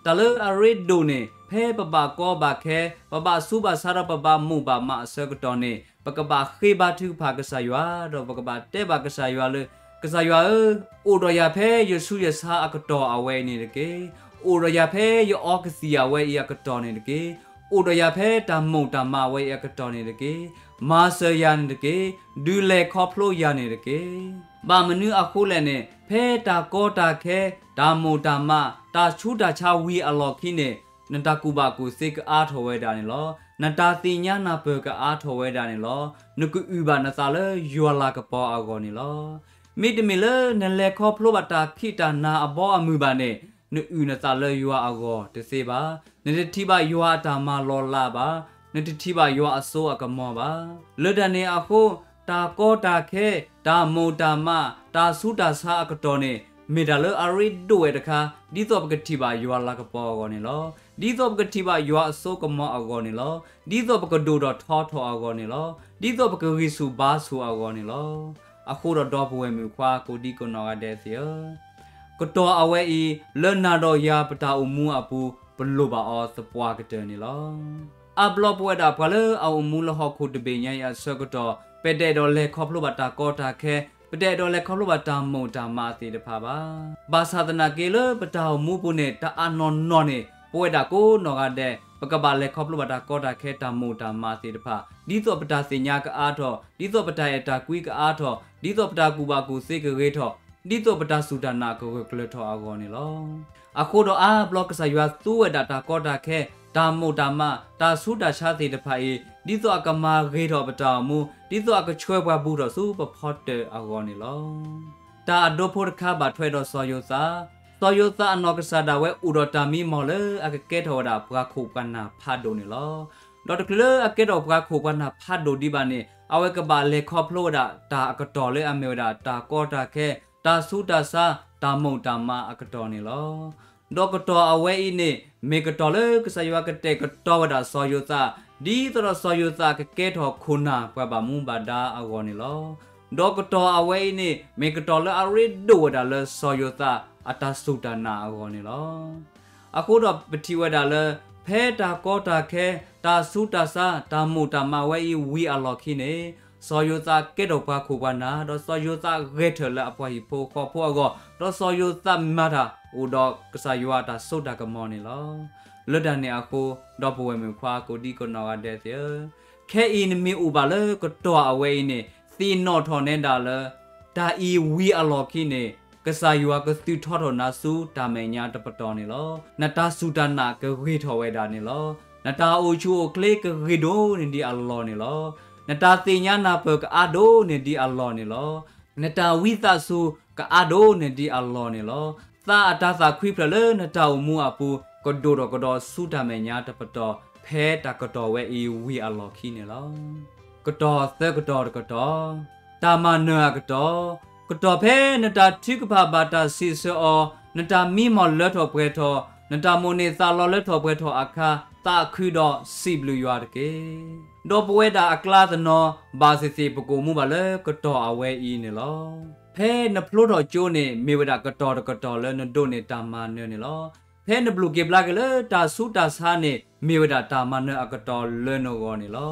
တၢ်လၢအရ့ဒိၣ်န့ၣ် ဖဲပဘၣ်ကီဘၣ်ခဲ, ပဘၣ်ဆူးဘၣ်ဆါဒီးပဘၣ်မိၢ်ဘၣ်မးအဆၢကတီၢ်န့ၣ် ပကဘၣ်ဃ့ဘါထုကဖၣ်ကစၢ်ယွၤ, ဒီးပကဘၣ်တဲဘၣ်ကစၢ်ယွၤလၢ ကစၢ်ယွၤဧၢ, အိၣ်ဒီးယၤဖဲယဆူးယဆါအကတီၢ်အဝဲအံၤန့ၣ်တက့ၢ်. အိၣ်ဒီးယၤဖဲယအီကသံၣ်အဝဲအံၤအကတီၢ်န့ၣ်တက့ၢ်. အိၣ်ဒီးယၤဖဲတၢ်မိၢ်တၢ်မးအဝဲအံၤအကတီၢ်န့ၣ်တက့ၢ်. မၤစၢၤယၤန့ၣ်တက့ၢ်. ဒုးလဲၤခီဖျိယၤန့ၣ်တက့ၢ်. ဘၣ်မနုၤအဃိလဲၣ်န့ၣ် ဖဲတၢ်ကီတၢ်ခဲ, တၢ်မိၢ်တၢ်မး, တၢ်ဆူးတၢ်ဆါဝံၤအလီၢ်ခံန့ၣ် နတၢ်ကူၣ်ဘၣ်ကူၣ်သ့ကအါထီၣ်ဝဲဒၣ်န့ၣ်လီၤ. နတၢ်သ့ၣ်ညါနၢ်ပၢၢ်ကအါထီၣ်ဝဲဒၣ်န့ၣ်လီၤ. နကအုၣ်ဘၣ်နသးလၢယွၤလၤကပီၤအဂီၢ်န့ၣ်လီၤ. မ့တမ့ၢ်လၢနလဲၤခီဖျိဘၣ်တၢ်ခံးတၢ်နၤအဘီအမုၢ်ဘၣ်န့ၣ် နအုၣ်နသးလၢယွၤအဂီၢ်တသ့ဘၣ်. နတထံၣ်ဘၣ်ယွၤအတၢ်မၤလီၤလးဘၣ်. နတထံၣ်ဘၣ်ယွၤအစိအကမီၤဘၣ်. လၢတၢ်န့ၣ်အဃိ တၢ်ကီတၢ်ခဲ, တၢ်မိၢ်တၢ်မး, တၢ်ဆူးတၢ်ဆါအကတီၢ်န့ၣ် မ့ၢ်တၢ်လၢအရ့ဒိၣ်ဝဲတခါ, ဒ်သိးပကထံၣ်ဘၣ်ယွၤလၤကပီၤအဂီၢ်န့ၣ်လီၤ. ဒ်သိးပကထံၣ်ဘၣ်ယွၤအစိကမီၤအဂီၢ်န့ၣ်လီၤ. ဒ်သိးပကဒိၣ်ထီၣ်ထီထီၣ်အဂီၢ်န့ၣ်လီၤ. ဒ်သိးပကဂံၢ်ဆူၣ်ဘါဆူၣ်အဂီၢ်န့ၣ်လီၤ. အဃိဒီးဒီပုၢ်ဝဲၢ်မုၣ်ခွါကိးဒံကိးနီၢ်ဂၤဒဲးသ့ၣ်ဧၢ, ကတီၢ်အဝဲအံၤ လၢနၤဒီးယၤပတၢ်အိၣ်မူအပူၤ ပလိၣ်ဘၣ်အီၤသပှၢ်ကတၢၢ်န့ၣ်လီၤ. အါဘျီပဝဲဒၣ်ပှၤလၢအအိၣ်မူလၢဟီၣ်ခိၣ်တဘ့ၣ်ညါအံၤအဆၢကတီၢ် ပတအဲၣ်ဒိးလဲၤခီဖျိဘၣ်တၢ်ကီတၢ်ခဲ, ပတအဲၣ်ဒိးလဲၤခီဖျိဘၣ်တၢ်မိၢ်တၢ်မးသ့ၣ်တဖၣ်ဘၣ်. ဘၣ်ဆၣ်သနာ်က့လၢပတၢ်အိၣ်မူပူၤန့ၣ် တၢ်အနီၢ်နီၢ်န့ၣ် ပဝဲဒၣ်ကိးနီၢ်ဂၤဒဲး ပကဘၣ်လဲၤခီဖျိဘၣ်တၢ်ကီတၢ်ခဲတၢ်မိၢ်တၢ်မးသ့ၣ်တဖၣ် ဒ်သိးပတၢ်သ့ၣ်ညါကအါထီၣ်, ဒ်သိးပတၢ်အဲၣ်တၢ်ကွံကအါထီၣ်, ဒ်သိးပတၢ်ကူၣ်ဘၣ်ကူၣ်သ့ကဂ့ၤထီၣ်, ဒ်သိးပတၢ်စူၢ်တၢ်နာ်ကဂၢၢ်ကျၢၤထီၣ်အဂီၢ်န့ၣ်လီၤ. အဃိဒီးအါဘျီကစၢ်ယွၤသူဝဲဒၣ်တၢ်ကီတၢ်ခဲ, တၢ်မိၣ်တၢ်မး တၢ်ဆူးတၢ်ဆါသ့ၣ်တဖၣ်အံၤ ဒ်သိးအကမၤဂ့ၤထီၣ်ပတၢ်အိၣ်မူ ဒ်သိးအကဆှၢပှၤဘူးထီၣ်ဆူပဖီတၢၣ်အဂီၢ်န့ၣ်လီၤ. တၢ်အဒိဖိတခါဘၣ်ထွဲဒီးစီၤယိၤသး, စီၤယိၤသးအနီၢ်ကစၢ်ဒၣ်ဝဲအိၣ်ဒီးတၢ်မံမီၢ်လၢအကကဲထီၣ်ဝဲဒၣ်ပှၤခိၣ်ပှၤနၢ်ဖးဒိၣ်န့ၣ်လီၤ. ဒီးတချုးလၢအကဲထီၣ်ပှၤခိၣ်ပှၤနၢ်ဖးဒိၣ်ဒံးဘၣ်န့ၣ် အဝဲကဘၣ်လဲၤခီဖျိဝဲဒၣ်တၢ်အကတီၢ်လၢအမ့ၢ်ဝဲဒၣ်တၢ်ကီတၢ်ခဲ, တၢ်ဆူးတၢ်ဆါ, တၢ်မိၣ်တၢ်မးအကတီၢ်န့ၣ်လီၤ. ဒီးကတီၢ်အဝဲအံၤန့ၣ် မ့ၢ်ကတီၢ်လၢကစၢ်ယွၤကတဲာ်ကတီၤဝဲဒၣ်စီၤယိၤသး ဒ်သိးဒီးစီၤယိၤသးကကဲထီၣ်ခိၣ်နၢ်ပှၤဘၣ်မူဘၣ်ဒါအဂီၢ်န့ၣ်လီၤ. ဒီးကတီၢ်အဝဲအံၤန့ၣ် မ့ၢ်ကတီၢ်လၢအရ့ဒိၣ်ဝဲဒၣ်လၢစီၤယိၤသးအတၢ်စူၢ်တၢ်နာ်အဂီၢ်န့ၣ်လီၤ. အဃိဒီးပထံၣ်ဝဲဒၣ်လၢ ဖဲတၢ်ကီတၢ်ခဲ, တၢ်ဆူးတၢ်ဆါ, တၢ်မိၣ်တၢ်မးဝဲအံၤဝံၤအလီၢ်ခံန့ၣ် စီၤယိၤသးကဲထီၣ်ပှၤခိၣ်ပှၤနၢ်, ဒီးစီၤယိၤသးဂဲၤထၢၣ်လၢအပှၤဟံၣ်ဖိဃီဖိအဂီၢ်, ဒီးစီၤယိၤသးမၤတၢ်အိၣ်ဒီးကစၢ်ယွၤအတၢ်စိတၢ်ကမီၤန့ၣ်လီၤ. လၢတၢ်န့ၣ်အဃိ, ဒီပုၢ်ဝဲၢ်မုၣ်ခွါကိးဒံကိးနီၢ်ဂၤဒဲးသ့ၣ်ဧၢ, ခဲအံၤနမ့ၢ်အိၣ်ဘၣ်လၢကတီၢ်အဝဲအံၤန့ၣ် သ့ၣ်နီၣ်ထီၣ်နဲဒၣ်လၢ တၢ်အံၤဝံၤအလီၢ်ခံန့ၣ် ကစၢ်ယွၤကသုးထီထီၣ်နၤဆူတၢ်မဲာ်ညါတပတီၢ်န့ၣ်လီၤ. နတၢ်စူၢ်တၢ်နာ်ကဂ့ၤထီၣ်ဝဲဒၣ်န့ၣ်လီၤ. နတၢ်အိၣ်ဆူၣ်အိၣ်ချ့ကဂ့ၤဒိၣ်န့ၢ်ဒံးအလီၢ်န့ၣ်လီၤ. နတၢ်သ့ၣ်ညါနၢ်ပၢၢ်ကအါဒိၣ်န့ၢ်ဒံးအလီၢ်န့ၣ်လီၤ. နတၢ်ဝံသးစူၤကအါဒိၣ်န့ၢ်ဒံးအလီၢ်န့ၣ်လီၤ. သးအတၢ်သးခွံဖျၢၣ်လၢနတၢ်အိၣ်မူအပူၤ ကဒိၣ်ထီၣ်ကဒီးဆူတၢ်မဲာ်ညါတပတီၢ် ဖဲတၢ်ကတီၢ်ဝဲအံၤဝံၤအလီၢ်ခံန့ၣ်လီၤ. ကတီၢ်သၢကတီၢ်တကတီၢ်, တၢ်မၤနၢၤအကတီၢ်, ကတီၢ်ဖဲနတၢ်ထုကဖၣ်ဘၣ်တၢ်စံးဆၢအီၤ, နတၢ်မံမီၢ်လၢထီၣ်ပှဲၤထီၣ်, နတၢ်မိၣ်န့ၢ်သးလီလၢထီၣ်ပှဲၤထီၣ်အခါ, သးခုဒီးစံးဘျုးယွၤတက့ၢ်. ဒီးပဝဲဒၣ်အကျါတနီၤ ဘၣ်သ့ၣ်သ့ၣ်ပကအိၣ်မူဘၣ်လၢကတီၢ်အဝဲအံၤန့ၣ်လီၤ. ဖဲနဖျိထီၣ်ကၠိန့ၣ် မ့ၢ်ဝဲဒၣ်ကတီၢ်တကတီၢ်လၢနဒိးန့ၢ်တၢ်မၤနၢၤန့ၣ်လီၤ. ဖဲနဘျုးက့ၤဘျါက့ၤလၢတၢ်ဆူးတၢ်ဆါန့ၣ် မ့ၢ်ဝဲဒၣ်တၢ်မၤနၢၤအကတီၢ်လၢနဂီၢ်န့ၣ်လီၤ.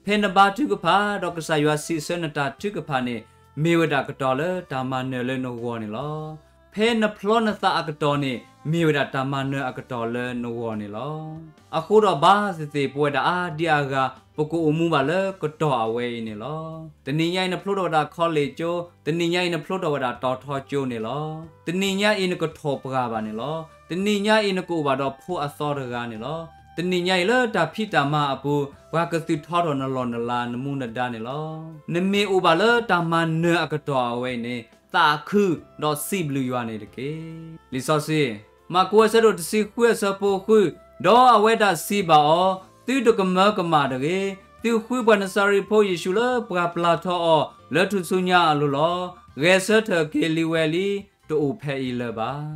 ဖဲနဘါထုကဖၣ် ဒီးကစၢ်ယွၤစံးဆၢနတၢ်ထုကဖၣ်န့ၣ် မ့ၢ်ဝဲဒၣ်ကတီၢ်လၢတၢ်မၤနၢၤလၢနဂီၢ်န့ၣ်လီၤ. ဖဲနဖျီနသးအကတီၢ်န့ၣ် မ့ၢ်ဝဲဒၣ်တၢ်မၤနၢၤအကတီၢ်လၢနဂီၢ်န့ၣ်လီၤ. အဃိဒီးဘၣ်သ့ၣ်သ့ၣ်ပဝဲဒၣ်အါဒံအါဂၤ ပကအိၣ်မူဘၣ်လၢကတီၢ်အဝဲအံၤန့ၣ်လီၤ. တနံၤညါအံၤနဖျိထီၣ်ဝဲဒၣ် college ကၠိ, တနံၤညါအံၤနဖျိထီၣ်ဝဲဒၣ်တီၤထီကၠိန့ၣ်လီၤ. တနံၤညါအံၤနကထီၣ်ပှၢ်ဘၣ်န့ၣ်လီၤ. တနံၤညါအံၤနကအိၣ်ဘၣ်ဒီးဖိအသီတဂၤန့ၣ်လီၤ. တနံၤညါအံၤလၢတၢ်ဖံးတၢ်မၤအပူၤ ပှၤကသုးထီထီၣ်နလီၢ်နလၤနမူနဒါန့ၣ်လီၤ. နမ့ၢ်အိၣ်ဘၣ်လၢတၢ်မၤနၢၤအကတီၢ်အဝဲအံၤန့ၣ် သးခုဒီးစံးဘျုးယွၤန့ၣ်တက့ၢ်. လံာ်စီဆှံ, မၢ်ကူးအဆၢဒိၣ်တဆံဃုအဆၢဖိဃု, ဒီးအဝဲဒၣ်စံးဘၣ်အီၤ, သုတကမၢကမၣ်တဂ့ၤ, သုဃုပှၤနစၤရ့းဖိယ့ၣ်ၡူးလၢပှၤပျၢ်ထီအီၤ လၢထူၣ်စုညါအလိၤလီၤ. ဂဲၤဆၢထၢၣ်က့ၤလံဝဲလံ, တအိၣ်ဖဲအံၤလၢၤဘၣ်.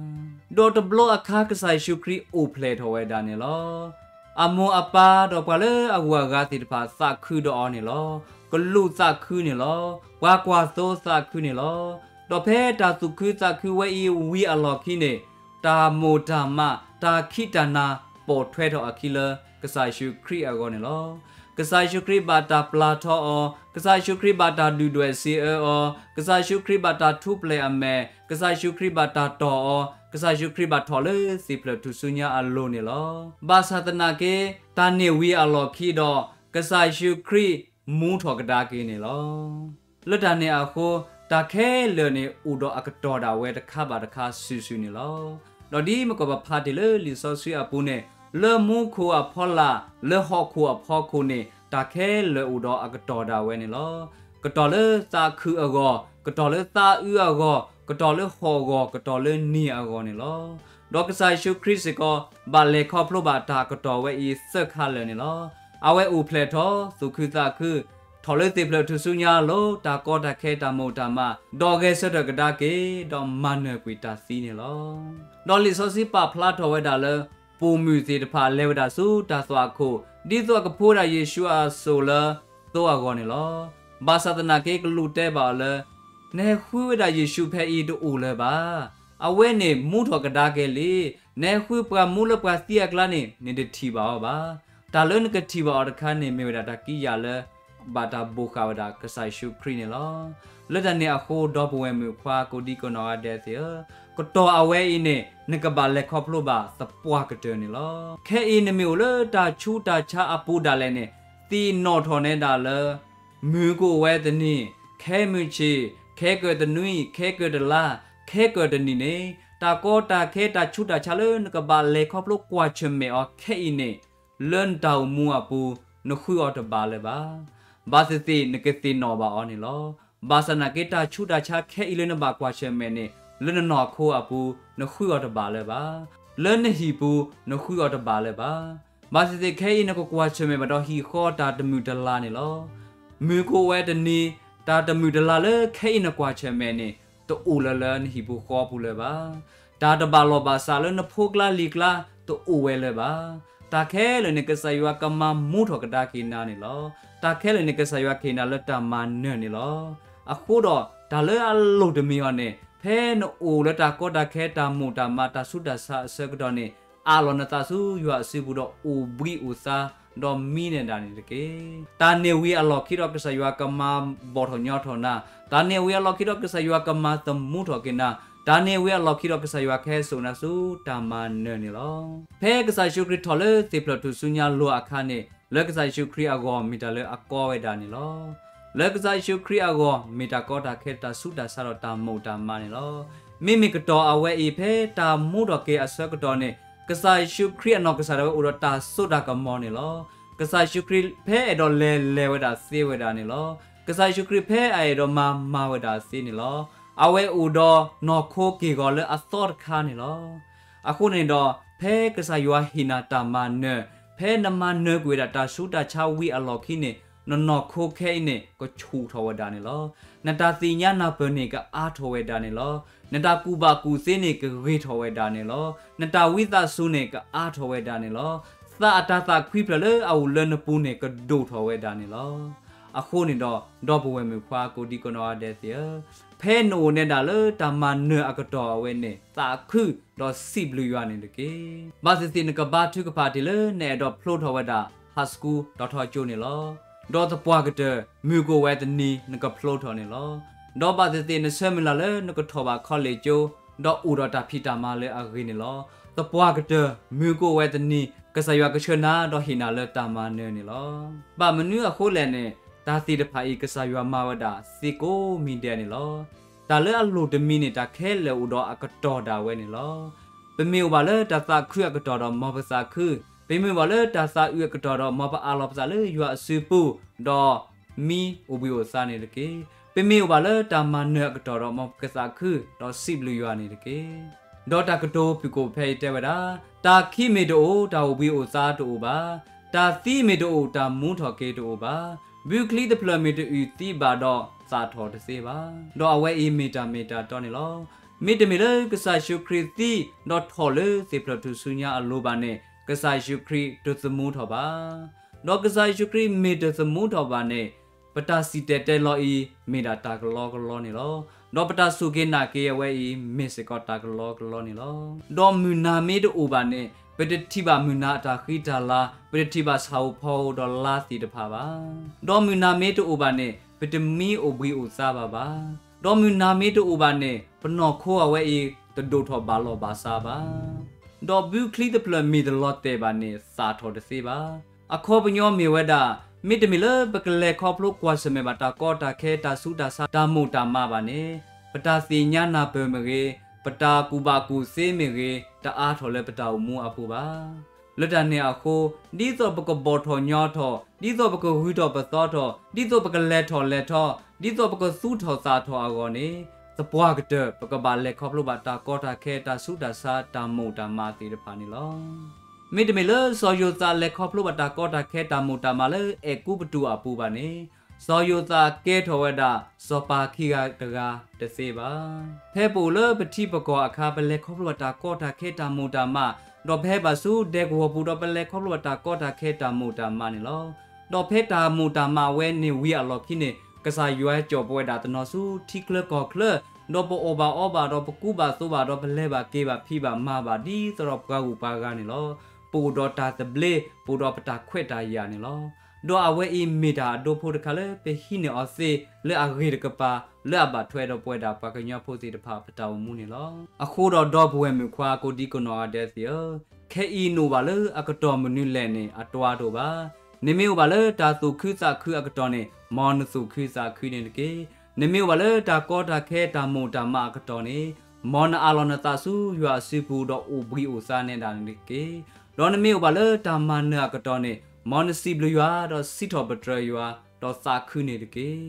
ဒီးတဘျီအခါကစၢ်ယ့ၣ်ၡူးခရံာ်အိၣ်ဖျဲၣ်ထီၣ်ဝဲဒၣ်န့ၣ်လီၤ. အမိၢ်အပၢ်ဒီးပှၤလၢအဂုၤအဂၤသ့ၣ်တဖၣ်သးခုဒီးအီၤန့ၣ်လီၤ. ကလူးသးခုန့ၣ်လီၤ. ပှၤကွၢ်သိသးခုန့ၣ်လီၤ. ဒီးဖဲတၢ်သူၣ်ခုသးခုဝဲအံၤဝံၤအလီၢ်ခံန့ၣ် တၢ်မိၣ်တၢ်မး တၢ်ခံးတၢ်နၤ ပိာ်ထွဲထီၣ်အခံလၢကစၢ်ယ့ၣ်ၡူးခရံာ်အဂီၢ်န့ၣ်လီၤ. ကစၢ်ယ့ၣ်ၡူးခရံာ်ဘၣ်တၢ်ပျၢ်ထီအီၤ, ကစၢ်ယ့ၣ်ၡူးခရံာ်ဘၣ်တၢ်ဒုၣ်ဒွဲၣ်စံးအၢအီၤ, ကစၢ်ယ့ၣ်ၡူးခရံာ်ဘၣ်တၢ်ထူၣ်ဖျဲးအမဲာ်, ကစၢ်ယ့ၣ်ၡူးခရံာ်ဘၣ်တၢ်တီၢ်အီၤ, ကစၢ်ယ့ၣ်ၡူးခရံာ်ဘၣ်ထီၣ်လၢသ့ၣ်ဖျၢၣ်ထူၣ်စုညါအလိၤန့ၣ်လီၤ. ဘၣ်ဆၣ်သနာ်က့ တၢ်န့ၣ်ဝံၤအလီၢ်ခံဒီး ကစၢ်ယ့ၣ်ၡူးခရံာ်မူထီၣ်ကဒါက့ၤန့ၣ်လီၤ. လၢတၢ်န့ၣ်အဃိ တၢ်ခဲလၢာ်န့ၣ် အိၣ်ဒီးအကတီၢ်ဒၣ်ဝဲတခါဘၣ်တခါစုာ်စုာ်န့ၣ်လီၤ. ဒီးဒ်မ့ၢ်ကီးပဖးတ့ၢ်လၢလံာ်စီဆှံအပူၤန့ၣ် လၢမူခိၣ်အဖီလာ် လၢဟီၣ်ခိၣ်အဖီခိၣ်န့ၣ် တၢ်ခဲလၢာ်အိၣ်ဒီးအကတီၢ်ဒၣ်ဝဲန့ၣ်လီၤ. ကတီၢ်လၢသးခုအဂီၢ်, ကတီၢ်လၢသးအုးအဂီၢ်, ကတီၢ်လၢဟီၣ်အဂီၢ်, ကတီၢ်လၢနံၤအဂီၢ်န့ၣ်လီၤ. ဒီးကစၢ်ယ့ၣ်ၡူးခရံာ်စ့ၢ်ကီး ဘၣ်လဲၤခီဖျိဘၣ်တၢ်ကတီၢ်ဝဲအံၤသၢခါလၢာ်န့ၣ်လီၤ. အဝဲအိၣ်ဖျဲၣ်ထီၣ် သူၣ်ခုသးခု, ထီၣ်လၢသ့ၣ်ဖျၢၣ်ထူၣ်စုညါအလိၤ တၢ်ကီတၢ်ခဲတၢ်မိၣ်တၢ်မး, ဒီးဂဲၤဆၢထၢၣ်ကဒါက့ၤ ဒီးမၤနၢၤကွံာ်တၢ်သံန့ၣ်လီၤ. ဒီးလံာ်စီဆှံပာ်ဖျါထီၣ်ဝဲဒၣ်လၢ ပိာ်မုၣ်သ့ၣ်တဖၣ်လဲၤဝဲဒၣ်ဆူတၢ်သွၣ်ခိၣ် ဒ်သိးအကဖှူဝဲဒၣ်ယ့ၣ်ၡူးအစိၣ်လၢသိအဂီၢ်န့ၣ်လီၤ. ဘၣ်ဆၣ်သနာ်က့ကလူးတဲဘၣ်အီၤလၢ နဟဲဃုဝဲဒၣ်ယ့ၣ်ၡူးဖဲအံၤတအိၣ်လၢၤဘၣ်. အဝဲန့ၣ်မူထီၣ်ကဒါက့ၤလံ. နဟဲဃုပှၤမူလၢပှၤသံအကျါန့ၣ် နတထံၣ်ဘၣ်အီၤဘၣ်. တၢ်လၢနကထံၣ်ဘၣ်အီၤတခါန့ၣ် မ့ၢ်ဝဲဒၣ်တၢ်ကံးယာ်လၢ ဘၣ်တၢ်ဘိးဃာ်ဝဲဒၣ်ကစၢ်ယ့ၣ်ၡူးခရံာ်န့ၣ်လီၤ. လၢတၢ်န့ၣ်အဃိ ဒီပုၢ်ဝဲၢ်မုၣ်ခွါကိးဒံကိးနီၢ်ဂၤဒဲးသ့ၣ်ဧၢ, ကတီၢ်အဝဲအံၤန့ၣ် နကဘၣ်လဲၤခီဖျိဘၣ်သပှၢ်ကတၢၢ်န့ၣ်လီၤ. ခဲအံၤနမ့ၢ်အိၣ်လၢတၢ်ဆူးတၢ်ဆါအပူၤဒၣ်လဲာ်န့ၣ် သ့ၣ်နီၣ်ထီၣ်နဲဒၣ်လၢ မုၢ်ကအိၣ်ဝဲတနံၤ, ခဲမုၢ်ဆ့ၣ်, ခဲကၢၢ်တနွံ, ခဲကၢၢ်တလါ, ခဲကၢၢ်တနံၣ်န့ၣ် တၢ်ကီတၢ်ခဲတၢ်ဆူးတၢ်ဆါလၢနကဘၣ်လဲၤခီဖျိကွၢ်ဆၢၣ်မဲာ်အီၤခဲအံၤန့ၣ် လၢနတၢ်အိၣ်မူအပူၤ နဃုအီၤတဘၣ်လၢၤဘၣ်. ဘၣ်သ့ၣ်သ့ၣ်နကသ့ၣ်နီၣ်ဘၣ်အီၤန့ၣ်လီၤ. ဘၣ်ဆၣ်နာ်က့ တၢ်ဆူးတၢ်ဆါခဲအံၤလၢနဘၣ်ကွၢ်ဆၢၣ်မဲာ်န့ၣ် လၢနနီၢ်ခိအပူၤ နဃုအီၤတဘၣ်လၢၤဘၣ်. လၢနဟံၣ်ပူၤ နဃုအီၤတဘၣ်လၢၤဘၣ်. ဘၣ်သ့ၣ်သ့ၣ်ခဲအံၤ နကကွၢ်ဆၢၣ်မဲာ်ဘၣ်ဒီးဟံၣ်ဃီတၢ်တမုာ်တလၤန့ၣ်လီၤ. မုၢ်ကအိၣ်ဝဲတနံၤ တၢ်တမုာ်တလၤလၢခဲအံၤနကွၢ်ဆၢၣ်မဲာ်န့ၣ် တအိၣ်လၢၤလၢနဟံၣ်ပူၤဃီပူၤလၢၤဘၣ်. တၢ်တဘၣ်လီၢ်ဘၣ်စးလၢနဖိကျါလံၤကျါ တအိၣ်ဝဲလၢၤဘၣ်. တၢ်ခဲလၢာ်န့ၣ် ကစၢ်ယွၤကမၤမူထီၣ်ကဒါက့ၤနၤန့ၣ်လီၤ. တၢ်ခဲလၢာ်န့ၣ် ကစၢ်ယွၤကဟ့ၣ်နၤလၢတၢ်မၤနၢၤန့ၣ်လီၤ. အဃိဒီး တၢ်လၢအလိၣ်တမံၤအီၤန့ၣ် ဖဲနအိၣ်လၢတၢ်ကီတၢ်ခဲ တၢ်မိၣ်တၢ်မး တၢ်ဆူးတၢ်ဆါအဆၢကတီၢ်န့ၣ် အးလီၤနသးဆူယွၤအစုပူၤဒီးအိၣ်ဘှံးအိၣ်သါ ဒီးမံန့ၢ်ဒၣ်န့ၣ်တက့ၢ်. တၢ်န့ၢ်ဝံၤအလီၢ်ခံဒီး ကစၢ်ယွၤကမၤဘီၣ်ထီၣ်ညီထီၣ်နၤ, တၢ်န့ၢ်ဝံၤအလီၢ်ခံဒီး ကစၢ်ယွၤကမၤသမူထီၣ်က့ၤနၤ, တၢ်န့ၢ်ဝံၤအလီၢ်ခံဒီး ကစၢ်ယွၤကဟဲစိာ်နၤဆူတၢ်မၤနၢၤန့ၣ်လီၤ. ဖဲကစၢ်ယ့ၣ်ၡူးခရံာ်ထီၣ်လၢသ့ၣ်ဖျၢၣ်ထူၣ်စုညါလိၤအခါန့ၣ် လၢကစၢ်ယ့ၣ်ၡူးခရံာ်အဂီၢ်မ့ၢ်တၢ်လၢအကီဝဲဒၣ်န့ၣ်လီၤ. လၢကစၢ်ယ့ၣ်ၡူးခရံာ်အဂီၢ် မ့ၢ်တၢ်ကီတၢ်ခဲ တၢ်ဆူးတၢ်ဆါဒီးတၢ်မိၣ်တၢ်မးန့ၣ်လီၤ. မ့မ့ၢ်ကတီၢ်အဝဲအံၤ ဖဲတၢ်မူထီၣ်က့ၤအဆၢကတီၢ်န့ၣ် ကစၢ်ယ့ၣ်ၡူးခရံာ်အနီၢ်ကစၢ်ဒၣ်ဝဲအိၣ်ဒီးတၢ်စိတၢ်ကမီၤန့ၣ်လီၤ. ကစၢ်ယ့ၣ်ၡူးခရံာ်ဖဲအဲၣ်ဒိးလဲၤလဲၤဝဲဒၣ်သ့ဝဲဒၣ်န့ၣ်လီၤ. ကစၢ်ယ့ၣ်ၡူးခရံာ်ဖဲအအဲၣ်ဒိးမၤမၤဝဲဒၣ်သ့န့ၣ်လီၤ. အဝဲအိၣ်ဒီးနီၢ်ခိက့ၢ်ဂီၤလၢအသီတခါန့ၣ်လီၤ. အဃိန့ၣ်ဒီး ဖဲကစၢ်ယွၤဟ့ၣ်နၤတၢ်မၤနၢၤ, ဖဲနမၤနၢၤကွံာ်ဝဲဒၣ်တၢ်ဆူးတၢ်ဆါဝံၤအလီၢ်ခံန့ၣ် နနီၢ်ခိခဲအံၤန့ၣ် ကဆူၣ်ထီၣ်ဝဲဒၣ်န့ၣ်လီၤ. နတၢ်သ့ၣ်ညါနၢ်ပၢၢ်န့ၣ် ကအါထီၣ်ဝဲဒၣ်န့ၣ်လီၤ. နတၢ်ကူၣ်ဘၣ်ကူၣ်သ့န့ၣ် ကဂ့ၤထီၣ်ဝဲဒၣ်န့ၣ်လီၤ. နတၢ်ဝံသးစူၤန့ၣ် ကအါထီၣ်ဝဲဒၣ်န့ၣ်လီၤ. သးအတၢ်သးခွံဖျၢၣ်လၢအအိၣ်လၢနပူၤန့ၣ် ကဒိၣ်ထီၣ်ဝဲဒၣ်န့ၣ်လီၤ. အဃိန့ၣ်ဒီး ဒီပုၢ်ဝဲၢ်မုၣ်ခွါကိးဒံကနီၢ်ဂၤဒဲးသ့ၣ်ဧၢ, ဖဲနအိၣ်နဲဒၣ်လၢတၢ်မၤနၢၤအကတီၢ်အဝဲန့ၣ် သးခုဒီးစံးဘျုးယွၤန့ၣ်တက့ၢ်. ဘၣ်သ့ၣ်သ့ၣ်နကဘါထုကဖၣ်တ့ၢ်လၢ နအဲၣ်ဒိးဖျိထီၣ်ဝဲဒၣ် high school တီၤထီကၠိန့ၣ်လီၤ. ဒီးသပှၢ်ကတၢၢ် မုၢ်ကအိၣ်ဝဲတနံၤ နကဖျိထီၣ်န့ၣ်လီၤ. ဒီးဘၣ်သ့ၣ်သ့ၣ်နဆၢမုၢ်လၢ်လၢနကထီၣ်ဘၣ် college ကၠိ ဒီးအိၣ်ဒီးတၢ်ဖံးတၢ်မၤလၢအဂ့ၤန့ၣ်လီၤ. သပှၢ်ကတၢၢ် မုၢ်ကအိၣ်ဝဲတနံၤ ကစၢ်ယွၤကဆှၢနၤဒီးဟ့ၣ်နၤလၢတၢ်မၤနၢၤန့ၣ်လီၤ. ဘၣ်မနုၤအဃိလဲၣ်န့ၣ် တၢ်သ့ၣ်တဖၣ်အံၤ ကစၢ်ယွၤမၤဝဲဒၣ်သ့ကိးမံၤဒဲးန့ၣ်လီၤ. တၢ်လၢအလိၣ်တမံၤန့ၣ် တၢ်ခဲလၢာ်အိၣ်ဒီးအကတီၢ်ဒၣ်ဝဲန့ၣ်လီၤ. ပမ့ၢ်အိၣ်ဘၣ်လၢတၢ်သးခုအကတီၢ်ဒီးမ်ပသးခု, ပမ့ၢ်အိၣ်ဘၣ်လၢတၢ်သးအုးအကတီၢ်ဒီးမ်ပအးလီၤပသးလၢယွၤအစုပူၤ, ဒီးမံအိၣ်ဘှံးအိၣ်သါန့ၣ်တက့ၢ်. ပမ့ၢ်အိၣ်ဘၣ်လၢတၢ်မၤနၢၤအကတီၢ်ဒီးမ်ပကသးခု, ဒီးစံးဘျုးယွၤန့ၣ်တက့ၢ်. ဒီးတၢ်ကတိၤဖုၣ်ကိာ်ဖဲအံၤတဲဝဲဒၣ်, တၢ်ခံးမ့ၢ်တအိၣ် တၢ်အိၣ်ဘှံးအိၣ်သါတအိၣ်ဘၣ်. တၢ်သံမ့ၢ်တအိၣ် တၢ်မူထီၣ်က့ၤတအိၣ်ဘၣ်. ဘုချံတဖျၢၣ်မ့ၢ်တအုၣ်သံဘၣ်ဒီးသၣ်ထီၣ်တသ့ဘၣ်. ဒီးအဝဲအံၤမ့ၢ်တၢ်မ့ၢ်တၢ်တီန့ၣ်လီၤ. မ့တမ့ၢ်လၢကစၢ်ယ့ၣ်ၡူးခရံာ်သံ ဒီးထီၣ်လၢသ့ၣ်ဖျၢၣ်ထူၣ်စုညါအလိၤဘၣ်န့ၣ် ကစၢ်ယ့ၣ်ၡူးခရံာ်တသမူထီၣ်ဘၣ်. ဒီးကစၢ်ယ့ၣ်ၡူးခရံာ်မ့ၢ်တသမူထီၣ်ဘၣ်န့ၣ် ပတၢ်စံၣ်တဲၤတဲလီၤအံၤ မ့ၢ်ဒၣ်တၢ်ကလီကလီန့ၣ်လီၤ. ဒီးပတၢ်စူၢ်က့ၤနာ်က့ၤအဝဲအံၤ မ့ၢ်စ့ၢ်ကီးတၢ်ကလီကလီန့ၣ်လီၤ. ဒီးမုၢ်နၤမ့ၢ်တအိၣ်ဘၣ်န့ၣ် ပတထံၣ်ဘၣ်မုၢ်နၤအတၢ်ဃံတၢ်လၤ, ပတထံၣ်ဘၣ်ဆၣ်ဧိၤဖီဧိၤဒီးလါသ့ၣ်တဖၣ်ဘၣ်. ဒီးမုၢ်နၤမ့ၢ်တအိၣ်ဘၣ်န့ၣ် ပတမံအိၣ်ဘှံးအိၣ်သါဘၣ်ဘၣ်. ဒီးမုၢ်နၤမ့ၢ်တအိၣ်ဘၣ်န့ၣ် ပနီၢ်ခိအဝဲအံၤ တဒိၣ်ထီၣ်ဘၣ်လီၢ်ဘၣ်စးဘၣ်. ဒီးဘုချံတဖျၢၣ်မ့ၢ်တလီၤတဲာ်ဘၣ်န့ၣ် သၣ်ထီၣ်တသ့ဘၣ်. အခီပညီမ့ၢ်ဝဲဒၣ်, မ့တမ့ၢ်လၢပကလဲၤခီဖျိကွၢ်ဆၢၣ်မဲာ်ဘၣ်တၢ်ကီတၢ်ခဲ တၢ်ဆူးတၢ်ဆါ တၢ်မိၢ်တၢ်မးဘၣ်န့ၣ်, ပတၢ်သ့ၣ်ညါနၢ်ပၢၢ်မ့ၢ်ဂ့ၤ, ပတၢ်ကူၣ်ဘၣ်ကူၣ်သ့မ့ၢ်ဂ့ၤ, တအါထီၣ်လၢပတၢ်အိၣ်မူအပူၤဘၣ်. လၢတၢ်န့ၣ်အဃိ, ဒ်သိးပကဘီၣ်ထီၣ်ညီထီၣ်, ဒ်သိးပကဂုၤထီၣ်ပသီထီၣ်, ဒ်သိးပကလဲၤထီၣ်လဲၤထီ, ဒ်သိးပကသူၣ်ထီၣ်သးထီၣ်အဂီၢ်န့ၣ်, သပှၢ်ကတၢၢ် ပကဘၣ်လဲၤခီဖျိဘၣ်တၢ်ကီတၢ်ခဲ တၢ်ဆူးတၢ်ဆါ တၢ်မိၢ်တၢ်မးသ့ၣ်တဖၣ်န့ၣ်လီၤ. မ့တမ့ၢ်လၢစီၤယိၤသးလဲၤခီဖျိဘၣ်တၢ်ကီတၢ်ခဲ တၢ်မိၢ်တၢ်မးလၢအဲၤကူပတူးအပူၤဘၣ်န့ၣ်, စီၤယိၤသးကဲထီၣ်ဝဲဒၣ် စီၤပၤခံဂၤတဂၤတသ့ဘၣ်. ဖဲပအိၣ်လၢပထံပကီၢ်အခါ ပလဲၤခီဖျိဘၣ်တၢ်ကီတၢ်ခဲ တၢ်မိၢ်တၢ်မး, ဒီးပဟဲဘၣ်ဆူဒဲကဝီၤပူၤဒီး ပလဲၤခီဖျိဘၣ်တၢ်ကီတၢ်ခဲ တၢ်မိၢ်တၢ်မးန့ၣ်လီၤ. ဒီးဖဲတၢ်မိၢ်တၢ်မးဝဲန့ၢ်ဝံၤအလီၢ်ခံန့ၣ်, ကစၢ်ယွၤကၠီၣ်ပဝဲဒၣ်တနီၤဆူထံချၢကီၢ်ချၢ, ဒီးပအီၣ်ဘၣ်အီဘၣ်ဒီး ပကူဘၣ်သိးဘၣ်ဒီး ပလဲၤဘၣ်က့ၤဘၣ်ဖံးဘၣ်မၤဘၣ် ဒ်သိးဒီးပှၤဂုၤပှၤဂၤန့ၣ်လီၤ. ပအိၣ်ဒီးတၢ်သဘျ့, ပအိၣ်ဒီးပတၢ်ခွဲးတၢ်ယာ်န့ၣ်လီၤ. ဒီးအဝဲအံၤမ့ၢ်တၢ်အဒိဖိတခါလၢ ပဟံးန့ၢ်အီၤသ့လၢအဂ့ၤတကပၤ လၢအဘၣ်ထွဲဒီးပဝဲဒၣ်ပှၤကညီဖိသ့ၣ်တဖၣ်ပတၢ်အိၣ်မူန့ၣ်လီၤ. အဃိဒီးဒီပုၢ်ဝဲၢ်မုၣ်ခွါကိးဒံကနီၢ်ဂၤဒဲးသ့ၣ်ဧၢ, ခဲအံၤနအိၣ်ဘၣ်လၢအကတီၢ်မနုၤလဲၣ်န့ၣ် အတွၤတအိၣ်ဘၣ်. နမ့ၢ်အိၣ်ဘၣ်လၢတၢ်သူၣ်ခုသးခုအကတီၢ်န့ၣ် မ်နသူၣ်ခုသးခုန့ၣ်တက့ၢ်. နမ့ၢ်အိၣ်ဘၣ်လၢတၢ်ကီတၢ်ခဲ တၢ်မိၢ်တၢ်မးအကတီၢ်န့ၣ်, မ်နအးလီၤနသးဆူယွၤအစုပူၤ ဒီးအိၣ်ဘှံးအိၣ်သါနဲဒၣ်န့ၣ်တက့ၢ်. ဒီးနမ့ၢ်အိၣ်ဘၣ်လၢတၢ်မၤနၢၤအကတီၢ်န့ၣ် မ်နစံးဘျုးယွၤ ဒီးစံးထီၣ်ပတြၢၤယွၤ ဒီးသးခုန့ၣ်တက့ၢ်.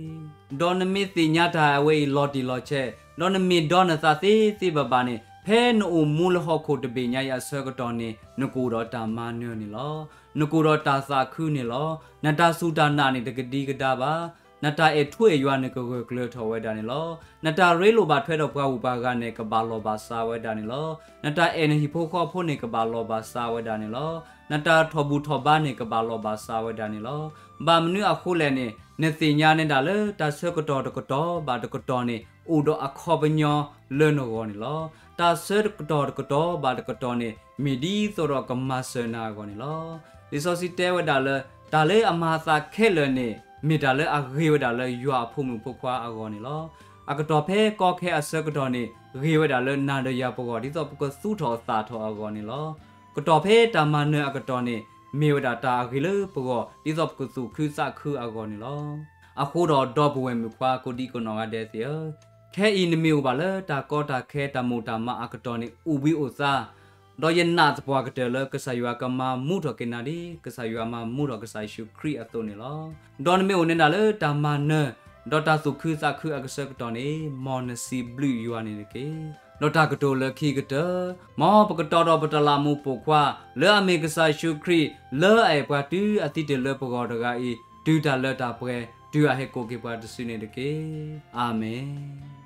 ဒီးနမ့ၢ်သ့ၣ်ညါတၢ်အဝဲအံၤလီၤတံၢ်လီၤဆဲး, ဒီးနမ့ၢ်ဒီးနသးသ့သ့ဘၣ်ဘၣ်န့ၣ် ဖဲနအိၣ်မူလၢဟီၣ်ခိၣ်တဘ့ၣ်ညါအံၤအဆၢကတီၢ်န့ၣ် နကအိၣ်ဒီးတၢ်မၤနၢၤန့ၣ်လီၤ. နကအိၣ်ဒီးတၢ်သးခုန့ၣ်လီၤ. နတၢ်စူၢ်တၢ်နာ်န့ၣ် တကဒံကဒါဘၣ်. နတၢ်အဲၣ်ထူအဲၣ်ယွၤန့ၣ် ကဂၢၢ်ကျၢၤထီၣ်ဝဲဒၣ်န့ၣ်လီၤ. နတၢ်ရ့လိာ်ဘၣ်ထွဲဒီးပှၤဂုၤပှၤဂၤန့ၣ် ကဘၣ်လီၢ်ဘၣ်စးဝဲဒၣ်န့ၣ်လီၤ. နတၢ်အဲၣ်နဟံၣ်ဖိဃီဖိန့ၣ် ကဘၣ်လီၢ်ဘၣ်စးဝဲဒၣ်န့ၣ်လီၤ. နတၢ်ထီၣ်ဘူၣ်ထီၣ်ဘါန့ၣ် ကဘၣ်လီၢ်ဘၣ်စးဝဲဒၣ်န့ၣ်လီၤ. ဘၣ်မနုၤအဃိလဲၣ်န့ၣ် နသ့ၣ်ညါနဲဒၣ်လၢ တၢ်ဆၢကတီၢ်တကတီၢ်ဘၣ်တကတီၢ်န့ၣ် အိၣ်ဒီးအခီပညီလၢနဂီၢ်န့ၣ်လီၤ. တၢ်ဆၢကတီၢ်တကတီၢ်ဘၣ်တကတီၢ်န့ၣ် မ့ၢ်ဒ်သိးဒီးကမၤစၢၤနၤအဂီၢ်န့ၣ်လီၤ. လံာ်စီဆှံတဲဝဲဒၣ်လၢ တၢ်လၢအမၤအသးခဲလၢာ်န့ၣ် မ့ၢ်တၢ်လၢအဂ့ၤဝဲဒၣ်လၢယွၤအဖိမုၣ်ဖိခွါအဂီၢ်န့ၣ်လီၤ. အကတီၢ်ဖဲကီခဲအဆၢကတီၢ်န့ၣ် ဂ့ၤဝဲဒၣ်လၢနၤဒီးယၤပဂီၢ် ဒ်သိးပကသူၣ်ထီၣ်သၣ်ထီၣ်အဂီၢ်န့ၣ်လီၤ. ကတီၢ်ဖဲတၢ်မၤနၢၤအကတီၢ်န့ၣ် မ့ၢ်ဝဲဒၣ်တၢ်အဂ့ၤလၢပဂီၢ် ဒ်သိးပကသူၣ်ခုသးခုအဂီၢ်န့ၣ်လီၤ. အဃိဒီးဒီပုၢ်ဝဲၢ်မုၣ်ခွါကိးဒံကိးနီၢ်ဂၤဒဲးသ့ၣ်ဧၢ, ခဲအံၤနမ့ၢ်အိၣ်ဘၣ်လၢတၢ်ကီတၢ်ခဲတၢ်မိၣ်တၢ်မးအကတီၢ်န့ၣ် အိၣ်ဘှံးအိၣ်သါ ဒီးယနာ်သပှၢ်ကတၢၢ်လၢကစၢ်ယွၤကမၤမူထီၣ်က့ၤနၤဒ် ကစၢ်ယွၤမၤမူထီၣ်ကစၢ်ယ့ၣ်ၡူးခရံာ်အသိးန့ၣ်လီၤ. ဒီးနမ့ၢ်အိၣ်နဲဒၣ်လၢတၢ်မၤနၢၤ ဒီးတၢ်သူၣ်ခုသးခုအကဆၢကတီၢ်န့ၣ် မ်နစံးဘျုးယွၤန့ၣ်တက့ၢ်. ဒီးတၢ်ကတိၤလၢခံကတၢၢ်, မ်ပကတီၤဒီးပတလးမူးပိာ်ခွါ လၢအမ့ၢ်ကစၢ်ယ့ၣ်ၡူးခရံာ် လၢအအဲၣ်ပှၤတုၤအသံတ့ၢ်လၢပဂီၢ်တဂၤအံၤ တုၤတၢ်လၢတၢ်ပှဲၤ တုၤအဟဲကိးက့ၤပှၤတစုန့ၣ်တက့ၢ်. အၤမ့ၣ်.